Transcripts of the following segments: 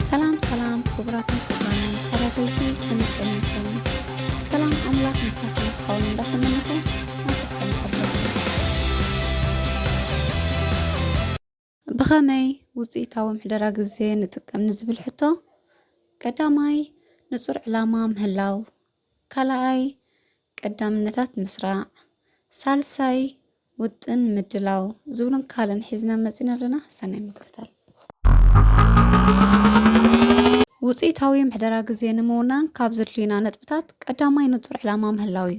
ሰላም ሰላም ክቡራትን ክቡራንን ተኸታተልቲ፣ ከመይ ቀኒኹም? ሰላም ኣምላኽ ምሳኹም ክኸውን እንዳተመነኹ፣ ናብ ክርስትያን ቀበልኩ። ብኸመይ ውጽኢታዊ ምሕደራ ግዜ ንጥቀም ንዝብል ሕቶ፣ ቀዳማይ ንጹር ዕላማ ምህላው፣ ካልኣይ ቀዳምነታት ምስራዕ፣ ሳልሳይ ውጥን ምድላው ዝብሉን ካልእን ሒዝና መጺና ኣለና። ሰናይ ምክትታል። ውጽኢታዊ ምሕደራ ግዜ ንምውናን ካብ ዘድልዩና ነጥብታት ቀዳማይ ንጹር ዕላማ ምህላው እዩ።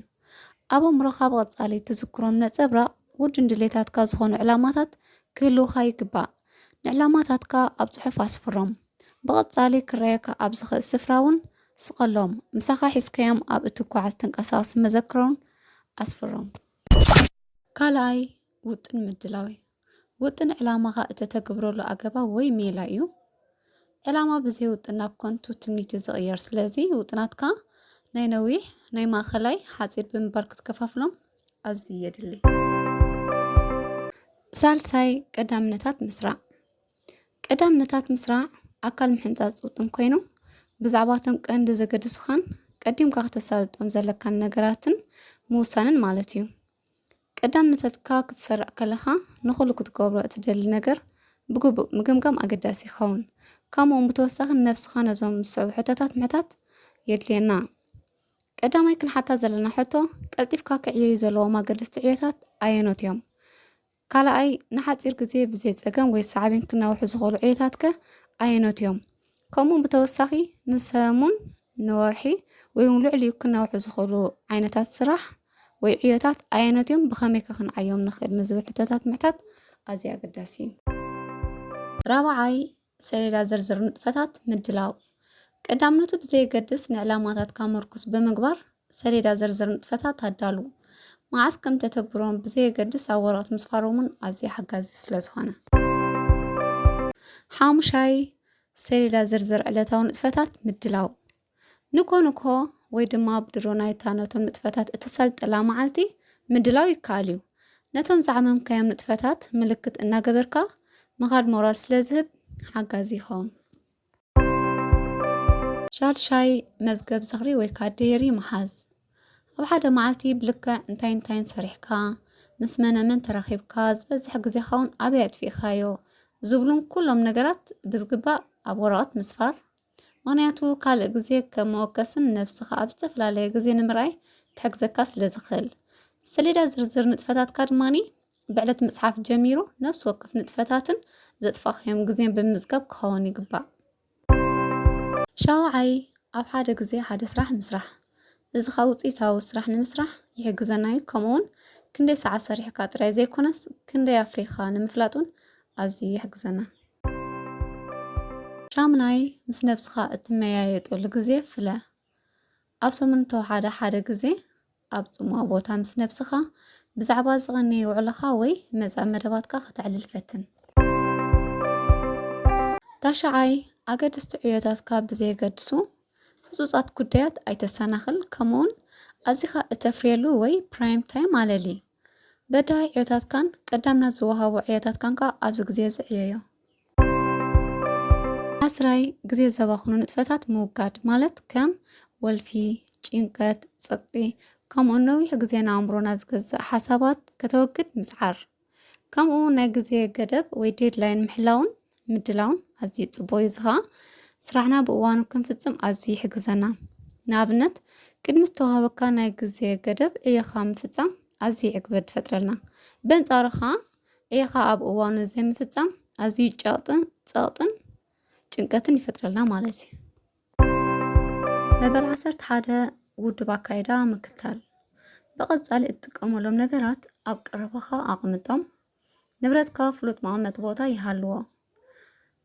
ኣብ ኣእምሮኻ ብቐጻሊ ትዝክሮም ነጸብራቕ ውድን ድሌታትካ ዝኾኑ ዕላማታት ክህልውኻ ይግባእ። ንዕላማታትካ ኣብ ጽሑፍ ኣስፍሮም። ብቐጻሊ ክረኣየካ ኣብ ዝኽእል ስፍራ እውን ስቐሎም። ምሳኻ ሒዝካዮም ኣብ እትጓዓዝ ተንቀሳቓሲ መዘክሮን ኣስፍሮም። ካልኣይ ውጥን ምድላው እዩ። ውጥን ዕላማኻ እተተግብረሉ ኣገባብ ወይ ሜላ እዩ። ዕላማ ብዘይ ውጥን ናብ ከንቱ ትምኒት እዩ ዝቕየር። ስለዚ ውጥናትካ ናይ ነዊሕ፣ ናይ ማእኸላይ፣ ሓጺር ብምባል ክትከፋፍሎም ኣዝዩ የድሊ። ሳልሳይ ቀዳምነታት ምስራዕ። ቀዳምነታት ምስራዕ ኣካል ምሕንጻጽ ውጥን ኮይኑ፣ ብዛዕባ እቶም ቀንዲ ዘገድሱኻን ቀዲምካ ክተሳልጦም ዘለካን ነገራትን ምውሳንን ማለት እዩ። ቀዳምነታትካ ክትሰርዕ ከለኻ ንኹሉ ክትገብሮ እትደሊ ነገር ብግቡእ ምግምጋም ኣገዳሲ ይኸውን። ከምኡ እውን ብተወሳኺ ንነብስኻ ነዞም ዝስዕቡ ሕቶታት ምሕታት የድልየና። ቀዳማይ ክንሓታ ዘለና ሕቶ፣ ቀልጢፍካ ክዕየዩ ዘለዎም ኣገደስቲ ዕዮታት ኣየኖት እዮም? ካልኣይ፣ ንሓጺር ግዜ ብዘይ ጸገም ወይ ሳዕቤን ክናውሑ ዝኽእሉ ዕዮታት ከ ኣየኖት እዮም? ከምኡ ብተወሳኺ ንሰሙን፣ ንወርሒ ወይ እውን ልዕሊኡ ክናውሑ ዝኽእሉ ዓይነታት ስራሕ ወይ ዕዮታት ኣየኖት እዮም? ብኸመይ ከ ክንዓዮም ንኽእል ንዝብል ሕቶታት ምሕታት ኣዝዩ ኣገዳሲ እዩ። ራብዓይ፣ ሰሌዳ ዝርዝር ንጥፈታት ምድላው። ቀዳምነቱ ብዘየገድስ ንዕላማታትካ ምርኩስ ብምግባር ሰሌዳ ዝርዝር ንጥፈታት ኣዳሉ። መዓስ ከም ተተግብሮም ብዘየገድስ ኣብ ወረቐት ምስፋሮም እውን ኣዝዩ ሓጋዚ ስለ ዝኾነ። ሓሙሻይ፣ ሰሌዳ ዝርዝር ዕለታዊ ንጥፈታት ምድላው። ንኮ ንኮ ወይ ድማ ብድሮ ናይታ ነቶም ንጥፈታት እተሳልጠላ መዓልቲ ምድላው ይከኣል እዩ። ነቶም ዝዓመምካዮም ንጥፈታት ምልክት እናገበርካ ምኻድ ሞራል ስለ ዝህብ ሓጋዚ ይኸውን። ሻድሻይ፣ መዝገብ ዝኽሪ ወይ ከዓ ዴሪ ምሓዝ። ኣብ ሓደ መዓልቲ ብልክዕ እንታይ እንታይን ሰሪሕካ፣ ምስ መነ መን ተራኺብካ፣ ዝበዝሕ ግዜኻ እውን ኣበይ ኣጥፊእካዮ ዝብሉን ኩሎም ነገራት ብዝግባእ ኣብ ወረቐት ምስፋር። ምኽንያቱ ካልእ ግዜ ከም መወከስን ነብስኻ ኣብ ዝተፈላለየ ግዜ ንምርኣይ ክሕግዘካ ስለ ዝኽእል። ሰሌዳ ዝርዝር ንጥፈታትካ ድማ ብዕለት ምጽሓፍ ጀሚሩ ነፍሲ ወከፍ ንጥፈታትን ዘጥፋእካዮም ግዜን ብምምዝጋብ ክኸውን ይግባእ። ሻውዓይ፣ ኣብ ሓደ ግዜ ሓደ ስራሕ ምስራሕ። እዚ ኸኣ ውጽኢታዊ ስራሕ ንምስራሕ ይሕግዘና እዩ። ከምኡውን ክንደይ ሰዓት ሰሪሕካ ጥራይ ዘይኮነስ ክንደይ ኣፍሪኻ ንምፍላጥ እውን ኣዝዩ ይሕግዘና። ሻምናይ፣ ምስ ነብስኻ እትመያየጠሉ ግዜ ፍለ። ኣብ ሰሙን እንተወሓደ ሓደ ግዜ ኣብ ጽምዋ ቦታ ምስ ነብስኻ ብዛዕባ ዝቐነየ ውዕሎኻ ወይ መጻኢ መደባትካ ከተዕልል ፈትን። ታሽዓይ፣ ኣገደስቲ ዕዮታትካ ብዘየገድሱ ህጹጻት ጉዳያት ኣይተሰናኽል፣ ከምኡውን ኣዚኻ እተፍርየሉ ወይ ፕራይም ታይም ኣለሊ። በዳሂ ዕዮታትካን ቀዳምነት ዝወሃቦ ዕዮታትካን ከኣ ኣብዚ ግዜ እዚ ዕየዮ። ዓስራይ፣ ግዜ ዘባኽኑ ንጥፈታት ምውጋድ፣ ማለት ከም ወልፊ፣ ጭንቀት፣ ጸቕጢ፣ ከምኡውን ነዊሕ ግዜ ንኣእምሮና ዝገዝእ ሓሳባት ከተወግድ ምጽዓር። ከምኡ ናይ ግዜ ገደብ ወይ ዴድላይን ምሕላውን ምድላውን ኣዝዩ ጽቡቕ እዩ። እዚ ኸኣ ስራሕና ብእዋኑ ክንፍጽም ኣዝዩ ይሕግዘና። ንኣብነት፣ ቅድሚ ዝተዋህበካ ናይ ግዜ ገደብ ዕዮኻ ምፍጻም ኣዝዩ ዕግበት ይፈጥረልና። በንጻሩ ኸኣ ዕዮኻ ኣብ እዋኑ ዘይምፍጻም ኣዝዩ ጨቕጥን ጸቕጥን ጭንቀትን ይፈጥረልና ማለት እዩ። መበል ዓሰርተ ሓደ፣ ውዱብ ኣካይዳ ምክታል። ብቐጻሊ እትጥቀመሎም ነገራት ኣብ ቀረባኻ ኣቕምጦም። ንብረትካ ፍሉጥ መቐመጢ ቦታ ይሃልዎ።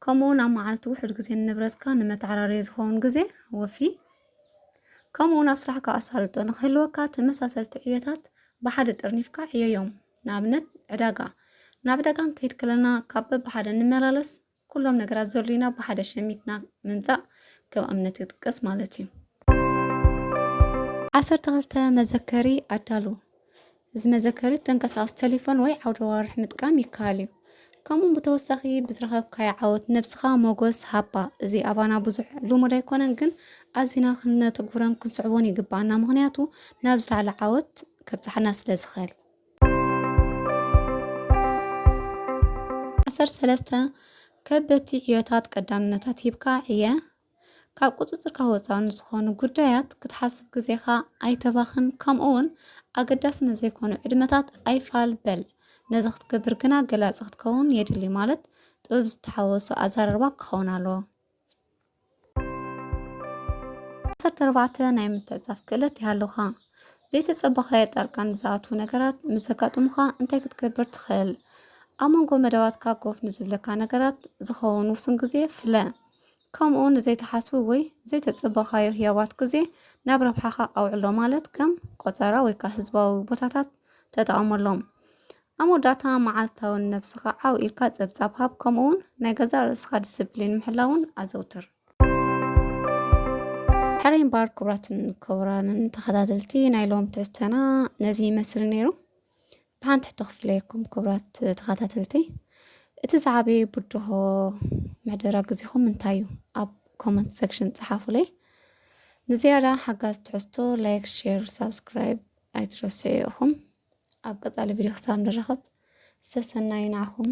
ከምኡውን ኣብ መዓልቲ ውሑድ ግዜ ንንብረትካ ንመተዓራረዪ ዝኸውን ግዜ ወፊ። ከምኡውን ኣብ ስራሕካ ኣሳልጦ ንኽህልወካ ተመሳሰልቲ ዕዮታት ብሓደ ጠርኒፍካ ዕየዮም። ንኣብነት ዕዳጋ። ናብ ዕዳጋ ክንከይድ ከለና ካብ በብሓደ ንመላለስ፣ ኩሎም ነገራት ዘድልዩና ብሓደ ሸሚትና ምምጻእ ከም ኣብነት ይጥቀስ ማለት እዩ። ዓሰርተ ክልተ፣ መዘከሪ ኣዳሉ። እዚ መዘከሪ ተንቀሳቓሲ ቴሌፎን ወይ ዓውደ ኣዋርሕ ምጥቃም ይከኣል እዩ። ከምኡ ብተወሳኺ ብዝረኸብካዮ ዓወት ነብስኻ ሞጎስ ሃባ። እዚ ኣባና ብዙሕ ልሙድ ኣይኮነን፣ ግን ኣዚና ክነተግብሮን ክንስዕቦን ይግባኣና፣ ምኽንያቱ ናብ ዝለዓለ ዓወት ከብጽሓና ስለ ዝኽእል። ዓሰርተ ሰለስተ፣ ከበድቲ ዕዮታት ቀዳምነታት ሂብካ ዕየ። ካብ ቁጽጽርካ ወጻኢ ንዝኾኑ ጉዳያት ክትሓስብ ግዜኻ ኣይተባኽን፣ ከምኡ እውን ኣገዳሲ ንዘይኮኑ ዕድመታት ኣይፋል በል። ነዚ ክትገብር ግና ገላጺ ክትከውን የድሊ፣ ማለት ጥበብ ዝተሓወሶ ኣዘራርባ ክኸውን ኣለዎ። ዓሰርተ ኣርባዕተ፣ ናይ ምትዕጻፍ ክእለት ይሃልውኻ። ዘይተጸበኻዮ ጣልቃ ንዝኣትዉ ነገራት ምስ ዘጋጥሙኻ እንታይ ክትገብር ትኽእል? ኣብ መንጎ መደባትካ ኮፍ ንዝብለካ ነገራት ዝኸውን ውሱን ግዜ ፍለ። ከምኡ ንዘይተሓስቡ ወይ ዘይተጸበኻዮ ህያባት ግዜ ናብ ረብሓኻ ኣውዕሎ፣ ማለት ከም ቆጸራ ወይ ከኣ ህዝባዊ ቦታታት ተጠቐመሎም። ኣብ መወዳእታ መዓልታዊ ንነብስኻ ዓው ኢልካ ጸብጻብ ሃብ፣ ከምኡ እውን ናይ ገዛእ ርእስኻ ዲስፕሊን ምሕላውን ኣዘውትር። ሕራይ እምበኣር ክቡራትን ክቡራንን ተኸታተልቲ ናይ ሎም ትሕዝቶና ነዚ ይመስል ነይሩ። ብሓንቲ ሕቶ ክፍለየኩም ክቡራት ተኸታተልቲ፣ እቲ ዝዓበየ ብድሆ መሕደራ ግዜኹም እንታይ እዩ? ኣብ ኮመንት ሴክሽን ጸሓፉለይ። ንዝያዳ ሓጋዝ ትሕዝቶ ላይክ፣ ሼር፣ ሳብስክራይብ ኣይትረስዑ ኢኹም። ኣብ ቀጻሊ ቪድዮ ክሳብ ንራኸብ ሰሰናዩ ንዓኹም።